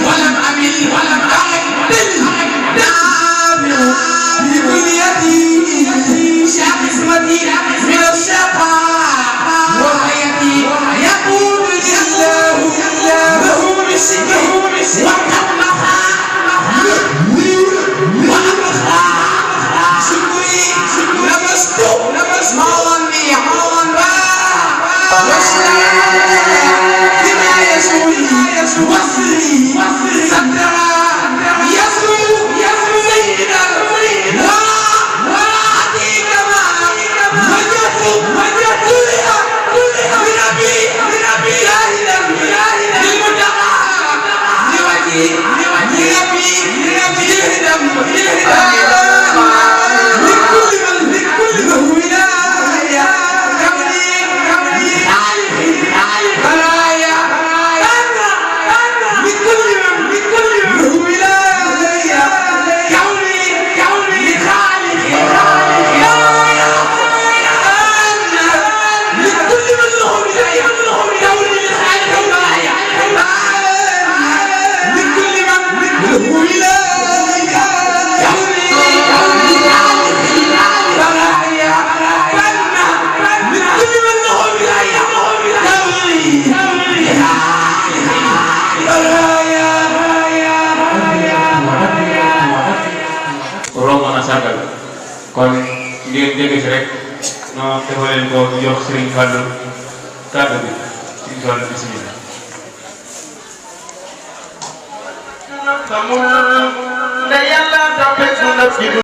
ولم أمل بكليتي شاق اسمتي من الشقاء وحياتي يقول الله له بالشكر وقد مخا وأبخى شكري لمست مولني بما يسوي وصلي صدرا يسوي سيدا وعدي كما وجدت بربي جاهلا للمتقى لوجهي ربي جهدا لكل من ولاية كوني برايا لكل من ولاية كوني لخالق لكل من له ولاية كوني لخالق برايا لكل من له ولاية كوني برايا لكل من له ولاية Romo Nasagal kon ngeen dégg ci rek no defal leen ko jox Serigne Fallou kàddu bi Serigne Fallou bismillah xamul ne yàlla toppee su